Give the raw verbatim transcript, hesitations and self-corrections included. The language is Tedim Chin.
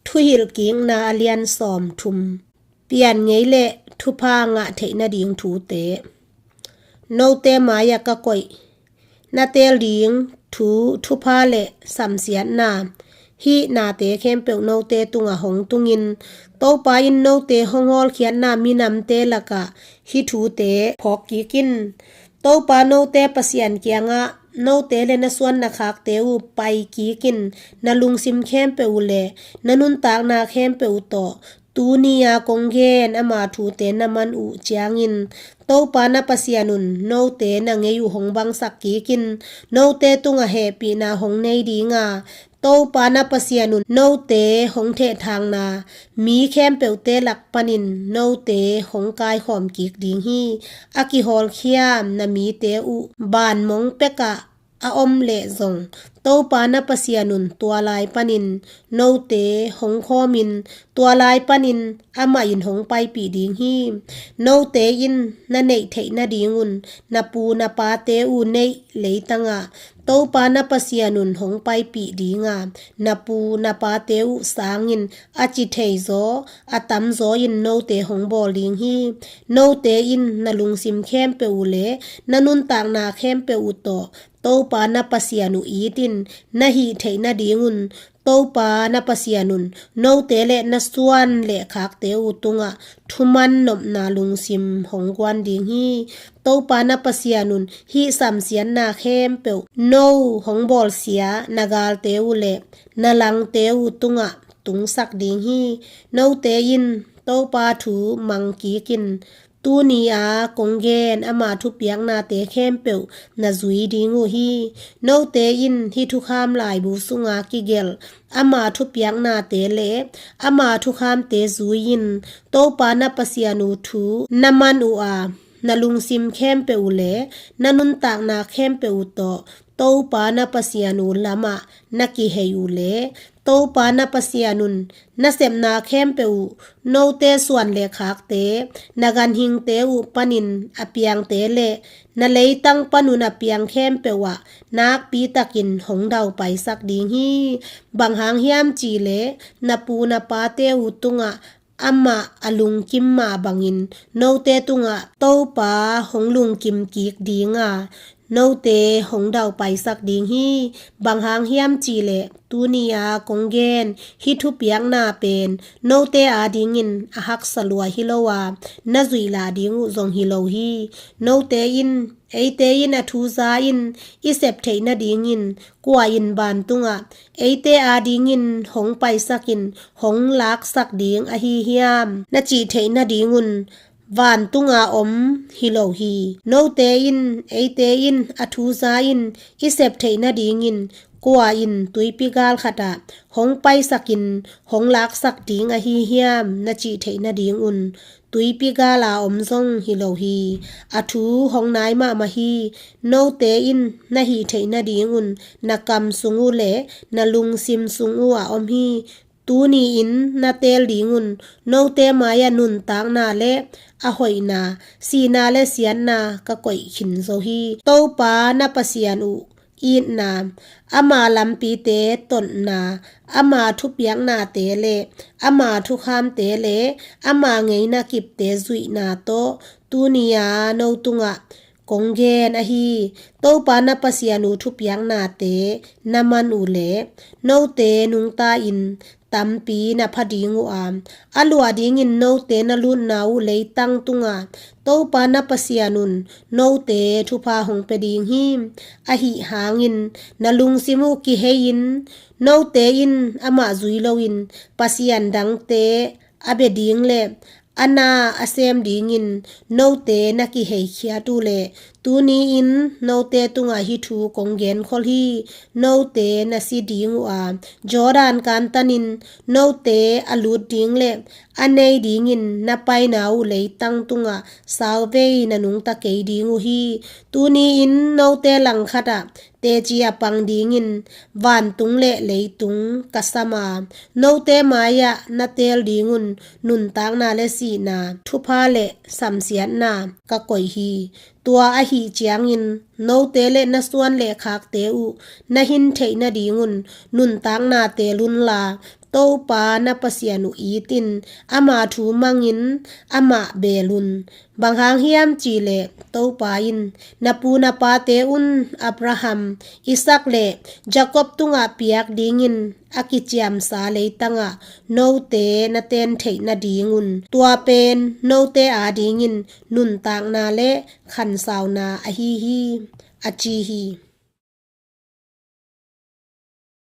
Thuhilhkikna a lian sawm thum. Pian ngei le thupha ngah theih nading thute. Note mai-ah ka koih, na teel ding thu, thupha le samsiatna, hih nate khempeuh note tungah hong tungin, Topa in note hong hawlkhiatna minamte lakah hih thute phawk kik in. Topa note Pasian kiangah note le na suan na khakte uh pai kik in, na lungsim khempeuh uh le na nuntakna khempeuh uh tawh, tuni-a kong gen ama thute na man uh ciangin, Topa na Pasian un note na ngei uh hong bangsak kik in. Note tungah hehpihna hong nei ding a, Topa na Pasian un note hong thehthangna mi khempeuhte lak panin note hong kaikhawm kik ding hi. A kihawlkhiam na mite uh banmong pekah a om leh zong, Topa na Pasian un tua lai panin note hong khawmin, tua lai panin amah in hong paipih ding hi. Note in na neih theih nadingun na pu na pate uh neih leitangah Topa na Pasian un hong paipih ding a, na pu na pate uh sangin a ci thei zaw, a tam zaw in note hong bawl ding hi. Note in na lungsim khempeuh uh le na nuntakna khempeuh uh tawh Topa na Pasian uh it in, na hih theih nadingun Topa na Pasian un note le na suan le khakte uh tungah thuman nopna lungsim hong guan ding hi. Topa na Pasian un hih samsiatna khempeuh no hong bawlsia na galte uh le na langte uh tungah tungsak ding hi. Note in Topa thu mang kik in. Tuni-a kong gen ama thupiaknate khempeuh na zui ding uh hi. Note in hih thukham laibu sunga kigelh ama thupiaknate le ama thukhamte zui-in, Topa na Pasian uh thu na man uh a, na lungsim khempeuh uh le na nuntakna khempeuh uh tawh Topa na Pasian uh lamah na kihei uh le, Topa na Pasian un na sepna khempeuh uh, note suan le khakte, na ganhingte uh panin a piangte le na leitang panun a piang khempeuh ah nakpi takin hong daupaisak ding hi. Bang hang hiam cih leh na pu na pate uh tungah amah a lungkim mah bangin note tungah Topa hong lungkim kik ding a, note hong daupaisak ding hi. Bang hang hiam cih leh tuni-a kong gen hih thupiakna pen note adingin a haksa lua hi lo a, na zuih lah ding uh zong hi lo hi. Note in, eite in a thu za in i sep theih nadingin kua in vantungah eite adingin hong paisakin hong laksak ding ahi hiam na cih theih nadingun vantunga om hi lo hi. Note in, eite in a thu za in i sep theih nadingin kua in tuipi gal khatah hong paisakin hong laksak ding ahi hiam na cih theih nadingun tuipi gala om zong hi lo hi. A thu hong nai mahmah hi. Note in na hih theih nadingun na kam sung uh le na lungsim sung uh a om hi. Tuni-in na teel dingun note mai-ah nuntakna le a hoihna, sihna le siatna ka koih khin zo hi. Topa na Pasian uh itna, ama lampite ton'na, ama thupiaknate le ama thukhamte le ama ngeina kipte zuihna tawh tuni-a no tungah kong gen ahi. Topa na Pasian uh thupiaknate na man uh le note nungta-in tampi na pha ding uh a, a luah dingin note na lutna uh leitang tunga Topa na Pasian un note thupha hong pia ding hi. Ahi hangin na lungsim uh kihei-in, note in amah zui loin pasian dangte a bia ding le a na a sem dingin note na kiheikhiat uh le, tuni-in note tungah hih thu kong genkhol hi. Note na si ding uh a, Jordan kantanin note a lut ding le a nei dingin na paina uh leitang tungah sauvei na nungta kei ding uh hi. Tuni-in note langkhatah teci a pang dingin vantung le leitung ka sam a, note mai-ah na teel dingun nuntakna le sihna, thupha le samsiatna ka koih hi. Tua ahi ciangin note le na suan le khakte uh na hin theih nadingun nuntakna teel unla, Topa na Pasian uh it in, ama thu mangin amah beel un. Bang hang hiam cih leh Topa in, na pu na pate un Abraham, Isak le Jakob tungah piak dingin a kiciamsa leitangah note na ten theih nadingun, tua pen note adingin nuntakna le khansauna ahi hi, a ci hi.